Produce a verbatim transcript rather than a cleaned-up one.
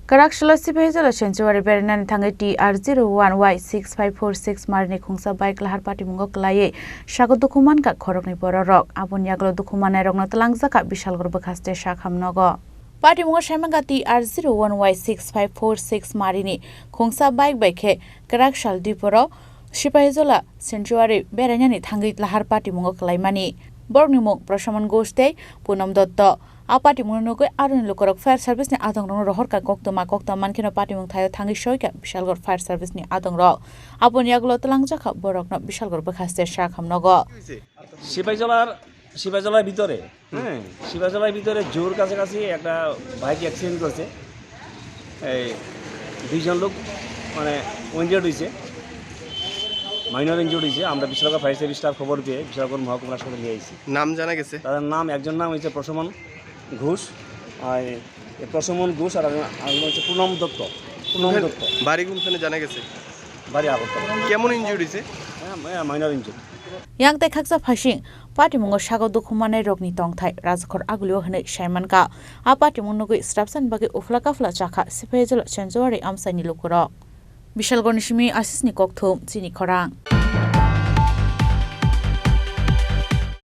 Kwrak salo Sipahijola sanctuary berainani thangwi T R zero one Y six five four six marini khungsa bike lahar patimungo kwlaiwi sago dukhu mankha khoroknwi bororok. Aboni yagulo dukhu mannairokno twlangjakha Bishalgarh bwkhaste sak hamnogo. Patimungo saimankha T R zero one Y six five four six marini khungsa bike bai khe kwrak sal diporo Sipahijola sanctuary berainani thangwi lahar patimungo kwlaimani. Borokni mung Proshomon Ghosh tei Punam Dotto. A patimungno nugwi aroni lukurok fire service ni adongrokno rohorkha koktwma, koktwma mankheno patimung thaio thangwi soikha Bishalgarh fire service ni adongrok. Aboni yagulo twlangjakha borokno Bishalgarh bwkhaste sak hamnogo. সিপাহীজলার সিপাহীজলার ভিতরে, হ্যাঁ, সিপাহীজলার ভিতরে জোর কাছাকাছি একটা bike accident করছে। এই দুইজন লোক মানে ইনজিওর্ড হয়েছে, মাইনর ইনজিওর্ড হয়েছে। আমরা বিশালগড় ফায়ার সার্ভিস স্টাফ খবর পেয়ে বিশালগড় মহকুমা হাসপাতালে নিয়ে আইছি। নাম জানা গেছে? তাদের নাম, একজন নাম হচ্ছে প্রশমন ঘোষ, আর এই প্রশমন ঘোষ, আর আরেকজন হচ্ছে প্রণব দত্ত। প্রণব দত্ত। বাড়ি কোনখানে জানা গেছে? বাড়ি আগরতলা। কেমন ইনজিওর্ড হয়েছে? হ্যাঁ, হ্যাঁ, minor injured. Yang tei khaksa phaising patimungo sago dukhu mannairokni tongthai rajakhor agulio hwnwi saimankha. A patimung nugwi srapsani bagwi uphla kaphla chakha Sipahijola sanctuary amchaini lukurok. Bishalgarhni simi Asisni kokthum, chini khorang.